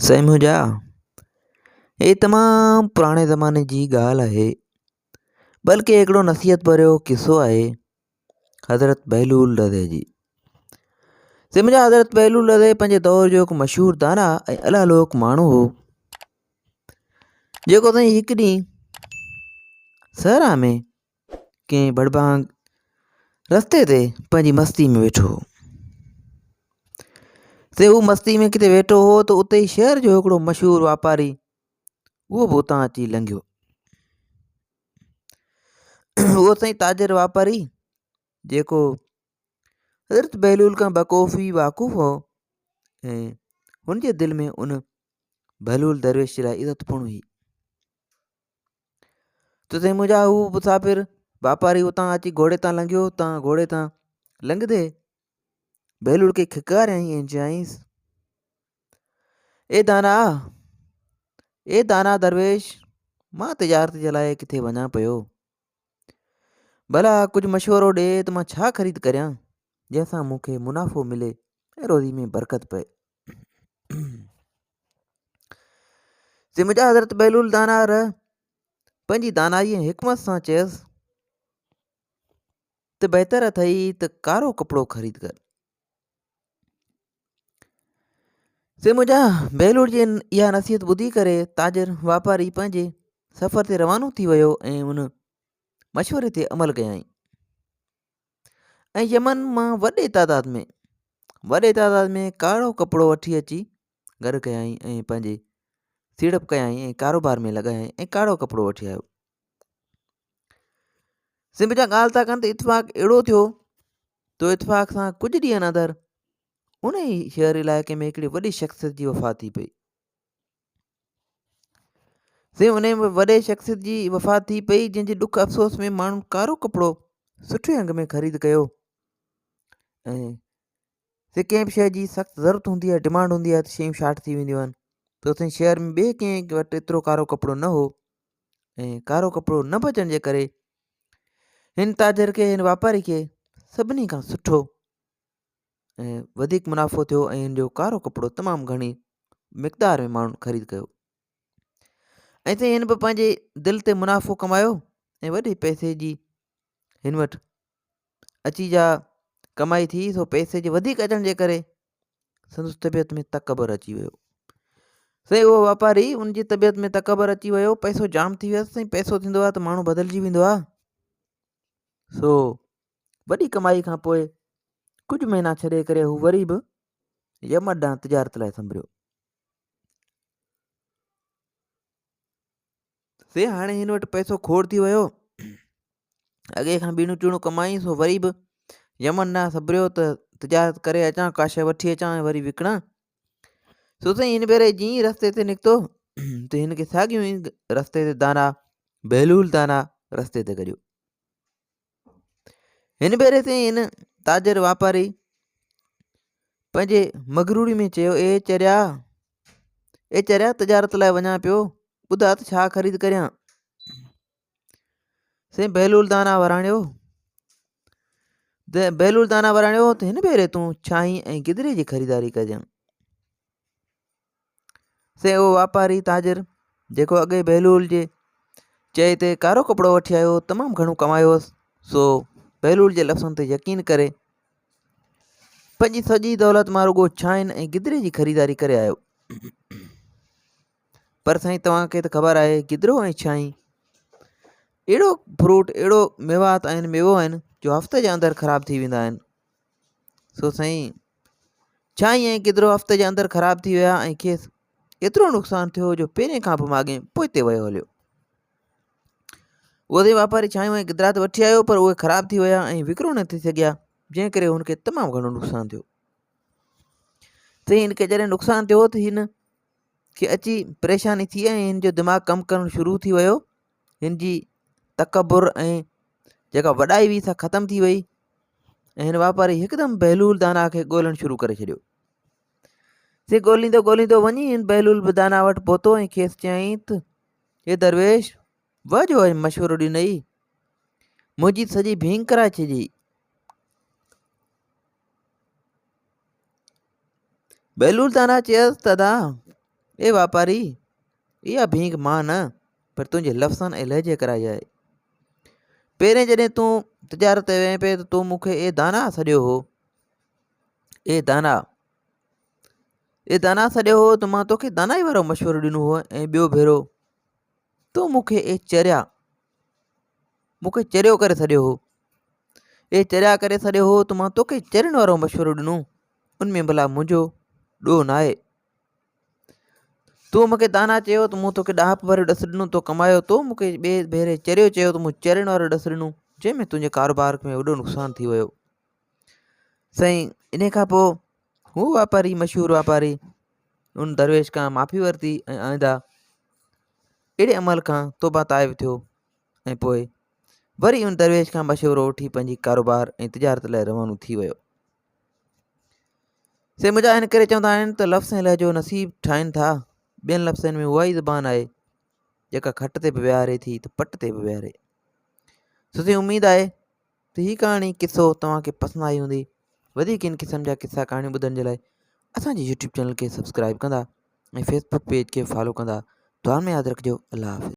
سائين منهنجا هي تمام پراڻي زماني جي ڳالهه آهي بلڪه هڪڙو نصيحت ڀريو قصو آهي حضرت بهلول رضي جي سائين منهنجا حضرت بهلول رضي پنهنجي دور جو هڪ مشهور دانا ۽ الله لوڪ ماڻهو هو جيڪو سائين هڪ ڏينهن صحرا ۾ ڪنهن ڀڙڀانگ رستي تي پنهنجي مستي ۾ ويٺو هو. تي هو مستي ۾ ڪٿي ويٺو هو ته اتي ئي شهر جو هڪڙو مشهور واپاري اهو به اتان اچي لنگهيو. اهو سائين تاجر واپاري جيڪو حضرت بهلول کان بخوبي واقف هو ۽ هن جي دل ۾ ان بهلول درويش جي لاء عزت پڻ هئي. ته سائين منهنجا هو مسافر واپاري اتان اچي گهوڙي تان لنگهيو اتان گهوڙي تان لنگهندي بهلول کي کڪاريائين ۽ چيائينس اي دانا اي دانا درويش مان تجارت جي لاء ڪٿي وڃان پيو ڀلا ڪجهه مشورو ڏي ته مان ڇا خريد ڪريان جنهن سان مون کي منافعو ملي ۽ روزي ۾ برڪت پئي سي منهنجا حضرت بهلول دانا رح پنهنجي دانائي ۽ حڪمت سان چيس ته بهتر اٿئي ته ڪارو ڪپڙو خريد ڪر سي منهنجا بهلول جي اها نصيحت ٻڌي ڪري تاجر واپاري پنهنجي سفر تي روانو ٿي ويو ۽ ان مشوري تي عمل ڪيائين ۽ يمن مان وڏي تعداد ۾ وڏي تعداد ۾ ڪارو ڪپڙو وٺي اچي گڏ ڪيائين ۽ پنهنجي سيڙپ ڪيائين ۽ ڪاروبار ۾ لڳايائين ۽ ڪارو ڪپڙو وٺي آيو سنڌ جا ڳالهه ٿا ڪن ته اتفاق اهڙو ٿيو تو اتفاق سان ڪجهه ڏينهن اندر ان ئي شهر علائقي ۾ هڪڙي وڏي شخصيت جي وفات ٿي پئي سائين انهي وڏي شخصيت جي وفات ٿي پئي جنهن جي ڏک افسوس ۾ ماڻهن ڪارو ڪپڙو سٺي انگ ۾ خريد ڪيو ۽ سي ڪنهن به شيء جي سخت ضرورت هوندي آهي ڊمانڊ هوندي آهي ته شيون شارٽ ٿي وينديون آهن ته سائين شهر ۾ ٻئي ڪنهن وٽ ايترو ڪارو ڪپڙو نه هو ۽ ڪارو ڪپڙو نه بچڻ جي ڪري هن تاجر کي هن واپاري کي سڀني کان سٺو ۽ وڌيڪ منافعو ٿيو ۽ هن جو ڪارو ڪپڙو تمام گهڻي مقدار ۾ ماڻهن خريد ڪيو ۽ سائين هن به پنهنجي دل تي منافعو ڪمايو ۽ وڏي پئسي جي هن وٽ اچي جا ڪمائي ٿي سو پئسي جي وڌيڪ اچڻ جي ڪري سندس طبيعت ۾ تڪبر اچي ويو سائين اهو واپاري ان جي طبيعت ۾ تڪبر اچي ويو پئسو جام ٿي ويس سائين پئسو ٿيندو آهي ته ماڻهو بدلجي ويندو آهي سو وڏي ڪمائي کان پوء ڪجهه مهينا ڇڏي ڪري هو وري به يمن ڏانهن تجارت لاء سنڀريو. سي هاڻي هن وٽ پئسو کوڙ ٿي ويو. اڳي کان ٻيڻو ٽيڻو ڪمائي سو وري به يمن ڏانهن سنڀريو ته تجارت ڪري اچان ڪا شيء وٺي اچان ۽ وري وڪڻان. سو سائين هن ڀيري جيئن ئي رستي تي نڪتو ته هن کي ساڳيون ئي رستي تي دانا بهلول دانا رستي تي گڏيو. هن ڀيري سائين هن تاجر واپاري پنهنجي مغروري ۾ چيو اي چريا اي چريا تجارت لاء وڃان پيو ٻڌا ته ڇا خريد ڪريان سائين بهلول دانا وراڻيو بهلول دانا وراڻيو ته هن ڀيري تون ڇانهين ۽ گدري جي خريداري ڪجان سي اهو واپاري تاجر جيڪو اڳي بهلول جي چئي تي ڪارو ڪپڙو وٺي آيو تمام گهڻو ڪمايو هوس سو بهلول جي لفظن تي يقين ڪري پنهنجي سڄي دولت مان رڳو ڇانهن ۽ گدري جي خريداري ڪري آيو پر سائين توهان کي ته خبر آهي گدرو ۽ ڇانهين اهڙو فروٽ اهڙو ميوات آهن ميوو آهن جو هفتي جي اندر خراب ٿي ويندا آهن سو سائين ڇا ائين ڪيترو هفتي جي اندر خراب ٿي ويا ۽ کيس ايترو نقصان ٿيو جو پهرين کان به ماڳهين پوئتي ويو هليو. اهو سائين واپاري ڇانيون ۽ گدرا ته وٺي آيو پر اهي خراب ٿي ويا ۽ وڪرو نه ٿي سگهيا جنهن ڪري هن کي تمام گهڻو نقصان ٿيو. سائين هن کي جڏهن نقصان ٿيو ته هن کي اچي پريشاني ٿي ۽ هن جو دماغ ڪم ڪرڻ شروع ٿي ويو هن جي تڪبر ۽ جيڪا وڏائي هئي سا ختم ٿي وئي ۽ هن واپاري هڪدم بهلول دانا کي ڳولڻ شروع ڪري ڇڏيو. سي ڳوليندو ڳوليندو وڃي هن بهلول به دانا وٽ پهتو ۽ کيس چيائين ته اي درويش واهه جو اڄ مشورو ڏنئي منهنجي سڄي ڀينگ ڪرائي ڇڏيئي. بهلول دانا چيس ته ادا اي واپاري! اها ڀينگ مان نه پر تنهنجي لفظن ۽ لهجي ڪرائي آهي. پهرين جڏهن تون تجارت تي وئين پئي ته تو مون کي اي دانا سڏيو هو. اي دانا! اي دانا سڏيو هو ته مان توکي دانائي وارو مشورو ڏنو هو ۽ ٻيو ڀيرو تو مون کي اي چريا مون کي چريو ڪري سڏيو هو. اي چريا ڪري سڏيو هو ته مان توکي چرين وارو مشورو ڏنو ان ۾ ڀلا منهنجو ڏوهه ناهي. تو مون کي دانا چيو ته مون توکي ڏاهپ ڀريو ڏس ڏنو تو ڪمايو تو مون کي ٻئي ڀيري چريو چيو ته مون چرين وارو ڏس ڏنو جنهن ۾ تنهنجي ڪاروبار ۾ وڏو نقصان ٿي ويو. سائين انهي کان پوء هو واپاري مشهور واپاري ان درويش کان معافي ورتي ۽ آئنده اهڙي عمل کان توبه تائب ٿيو ۽ پوء وري ان درويش کان مشورو وٺي پنهنجي ڪاروبار ۽ تجارت لاء روانو ٿي ويو. سي منهنجا ان ڪري چوندا آهن ته لفظ ۽ لهجو نصيب ٺاهين ٿا. ٻين لفظن ۾ اها ئي زبان آهي جيڪا کٽ تي به ويهاري ٿي ته پٽ تي به ويهاري. سو سائين اميد آهي ته هي ڪهاڻي قصو توهان کي پسند آئي هوندي. وڌيڪ ان قسم جا قصا ڪهاڻيون ٻڌڻ جي لاء اسان جي يوٽيوب چينل کي سبسڪرائب ڪندا ۽ فيسبوڪ پيج کي فالو ڪندا. دعائن ۾ ياد رکجو. الله حافظ.